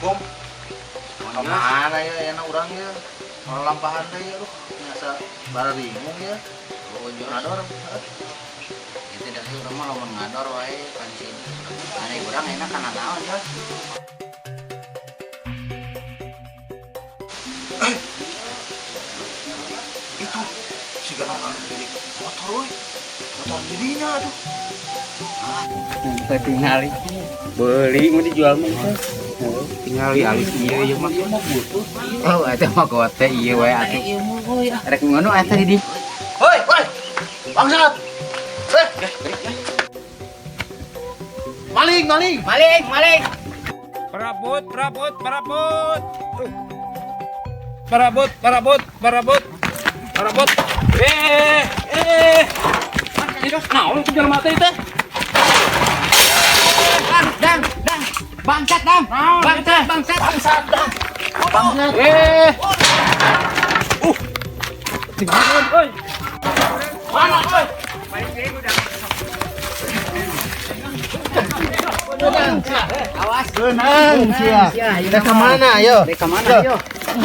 Kum. Kemana ya enak urang ya? Kalau lampahan teh ya, asa bararingung ya. Oh, Ngador. Itu dari urang mah lamun ngador wae kan sini. Ane urang enak kana naon, Jos? Itu si ganong anu milik motor euy. Motor dirinya aduh. Ah, tingali. Beli mah dijual mah teh. Tingali alis ieu ieu mah. Oh, eta mah gote ieu wae atuh. Rek ngono eta di. Hoi, hoi. Bangsat. Eh. Maling, maling. Maling, maling. Perabot, perabot, perabot. Perabot, perabot, perabot. Perabot. Eh, eh. Naon ku jelema teh teh? Dang, dang, dang. Bangsat, dang. Bangsat, bangsat. Bangsat, dang. Bangsat. Eh. Tinggalin, euy. Mana, euy? Awas. Beunang sia. Rek ka mana yo? Rek ka mana yo?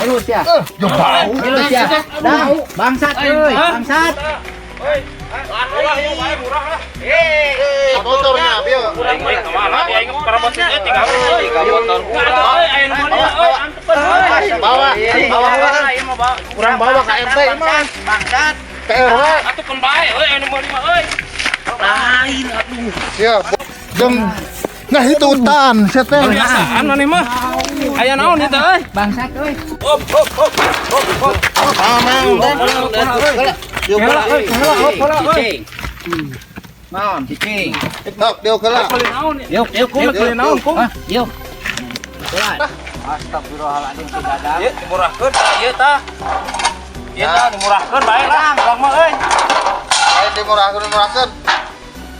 Ayo sia. Yo bau. Ayo sia. Dang, bangsat euy, bangsat. Euy, murah yeuh bae murah lah. Eh, motornya bieu. Aing mah kemana? Aing perabot teh tinggal euy. Motor urang euy, aya nu meuli euy, antepeun euy. Bawa, bawa. Urang bawa ka RT mah. Bangsat. Ke RW. Atuh keun bae euy aya nu meuli mah euy. Lain atuh. Sia. Jeung nah itu hutan, sia teh. Kebiasaan maneh mah. Aya naon ieu teh euy? Bangsat euy. Hop hop hop hop hop. Mamang teh. Yo Heula euy, heula hop heula euy. Naon, cicing. Tok, dieu heula. Meuli naon? Yuk, yuk, Kum meuli naon kum? Hah, yuk. Heula. Astagfirullahaladzim si Dadang. Ieu dimurahkeun tah ieu tah. Ieu tah dimurahkeun bae lah urang mah euy. Lain dimurahkeun murahkeun.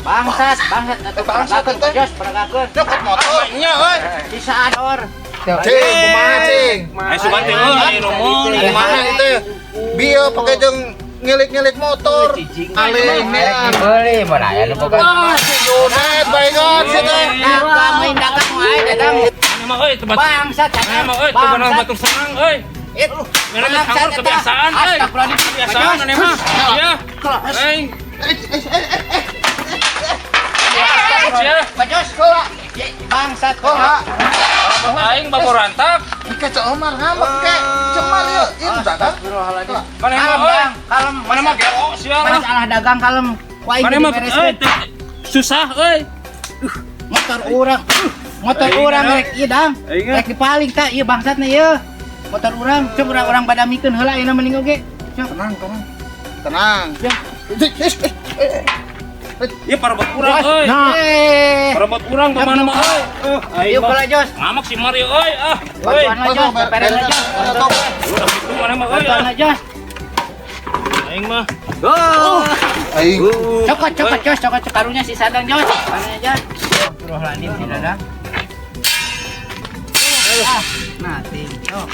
Bangsat, bangsat atuh Bangsat, peragakeun, teh. Jos, peragakeun. Nyokot motor. Nya euy. Bisa ador. Cing, kumaha cing? Ayo sugan teh euy, aya nu meuli. Kumaha itu? Bieu pake jeung ngilik-ngilik motor. Aling ya. Beli mana aya nu boga. Ah, si Junet bae sia teh. Dagang lain dagang wae dadang. Maneh mah euy teu Bangsat, Maneh mah euy teu bener batur senang euy. It. Maneh mah sanggup kebiasaan euy. Astagfirullahaladzim. Kebiasaan maneh mah. Iya. Aing. Ya, Bajos. Bangsat. aing baborantak. Ke Cak Omar ngambek ke. Cemal ieu, ieu dagang. Astagfirullahaladzim. Maneh mah Kalem, euy. Bang. Kalem. Maneh mah gelo sia lah. Masalah dagang kalem. Ku aing Maneh mah euy dibereskeun. susah euy. Motor urang. Motor Aing, urang aing. rek ieu dang. Aing, Rek dipaling tah ieu bangsatna ieu. Motor urang cuk urang badamikeun heula ayeuna mending oge. Cuk. Tenang, tenang. Tenang. Ya. Ieu parabot urang euy. Nah, Eh. Parabot urang kemana mah euy. Aing Yuk mah heula Jos. ngamak si Mario euy ah. Euy. Bantuan lah Jos, beres lah Jos. Udah gitu maneh mah euy. Bantuan ah. lah Jos. Aing mah. Aing. Cokot, cokot Jos, cokot karunya si Sadang Jos. Mana Jos? Astagfirullahaladzim si Dadang. Ah, nah, ting. Oh,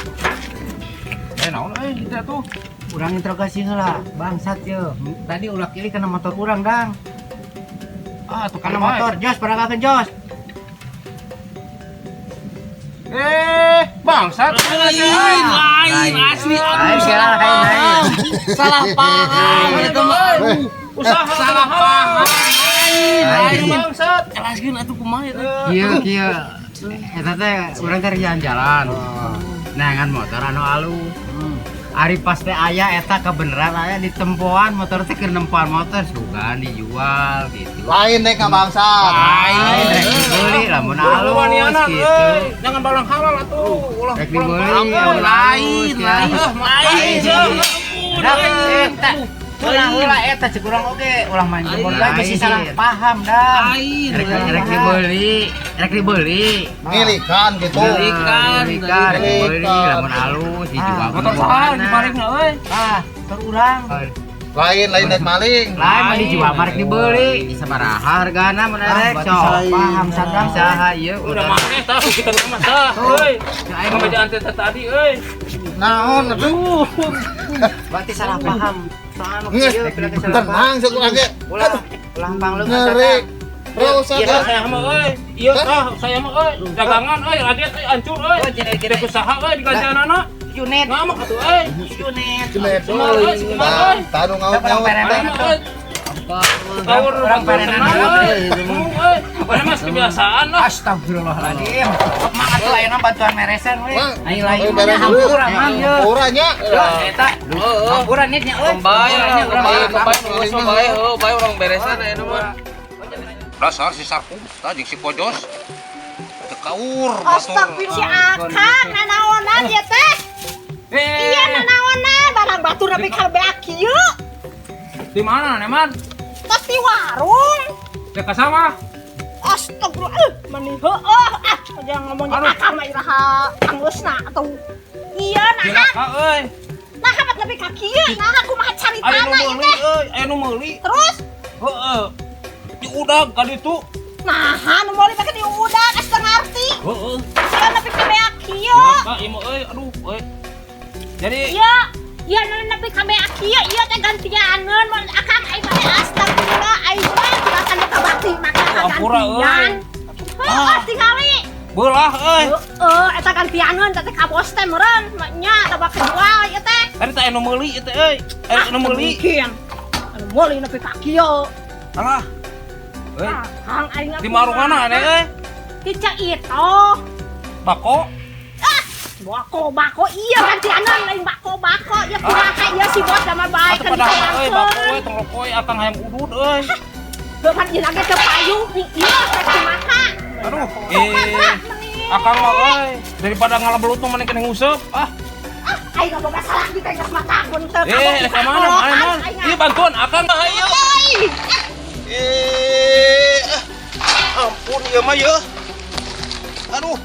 Eh naon euy kitu atuh. urang interogasi heula, bangsat ye. Tadi ulah kili kana motor urang, Dang. Ah, tuh Kana motor, Jos, peragakeun Jos. Eh, bangsat. Lain, lain asli Lain kira lain lain. Salah paham itu mah. Usaha salah paham. Lain bangsat. Jelaskeun atuh kumaha eta. Kieu kieu. Eta teh urang teh jalan-jalan. Neangan motor anu alus. Ari pas teh aya eta kebeneran aya di tempoan motor teh keur nempoan motor sugan dijual gitu. Lain deh ka bangsat. Lain rek dibeli lamun alus gitu. Jangan barang halal atuh. Ulah Rek dibeli lamun lain, alus ya. lain. Dang, eta. Ulah heula eta cek urang oge, ulah main jebol bae bisi salah paham, Dang. Lain. Rek dibeli, rek dibeli. Ngilikan gitu. Ngilikan. Ngilikan, rek dibeli lamun alus dijual. Motor saha diparikna euy. Ah, motor urang. Lain lain dek maling. Lain mah dijual mah rek dibeli. Sabaraha hargana mun Ah, rek berarti sok. salah paham Sadang. Saha ieu Udah maneh tah kita mah tah euy. Pembedaan teh tadi euy. Naon atuh? Berarti salah paham. Soalnya Nges, ieu pira salah paham. tenang satu lagi. Ulah, ulah pangleung Ngeri. Rusak. Iya, saya mah euy. Iya, ah, saya mah euy. Dagangan euy, radet euy, hancur euy. Oh, jadi Dek usaha euy di ganjanana. Junet. Ngamuk atuh euy. Junet. Junet. Semar euy, semar euy. Tanu ngaut-ngaut. Aing mah euy. Tawur Orang perenan euy. Ngomong euy. Mana mas kebiasaan lah. Astagfirullahaladzim. Mang atuh ayeuna bantuan meresan we. Mang, Aing lain ayo beres dulu. hampura mang ye. Hampura nya. Eta hampura nit nya euy. Bae, Hampuranya urang. bae, bae, bae, heuh, bae urang beresan ayeuna mah. Dasar si Sarkum, tah jeung si Pojos. Teu kaur batur. Astagfirullah si Akang nanaonan ya teh. Iya nanaonan barang batur nepi ka beak kieu. Di mana, Neman? Tos di warung. Dek ka sawah. Astagfirullah, meni heueuh ah jangan ngomong jeung Aduh. Akang mah iraha anggeusna atuh. Iya nah, Cilaka euy. nah hamat nepi ka kieu, nah kumaha Aya nu caritana ieu meuli teh. euy, aya nu meuli. Terus Heeh. Di udag ka ditu. nah nu meuli make di udag geus teu ngarti. Heeh. Sia nepi ka beak kieu. Cilaka ieu mah euy, aduh euy. Jadi Iya, iya nepi ka beak kieu, ieu teh gantianeun mun Akang aing mah astagfirullah aing mah jelasan ka bakti maka Ampura, euy. gantian. Heeh, tingali. Beulah euy. Heeh, eta gantianeun teh ka bos teh meureun, nya loba kejual ieu teh. Tadi teh anu meuli ieu teh euy. Aya nu meuli. Mungkin. Anu meuli nepi ka kieu. Alah. Euy, Akang aing di warungana aneh euy. Di Cak Ito. Bako. Bako bako iya gantianeun lain bako bako ya kumaha ieu si bos damar bae Atuh kan padahal euy bako euy dibayarkeun. tong rokok euy akang hayang udud euy. Heuh pan ieu lagi teu payu ieu rek kumaha. Aduh, eh. Akang mah euy, daripada ngalabelut mah mending kena nguseup. Ah, Ah, aing boga salah kita geus mata pun teu eh, ka mana? Mana, man? Ieu bantuan akang mah ieu. Eh, ah, ampun ieu mah yeuh. Aduh.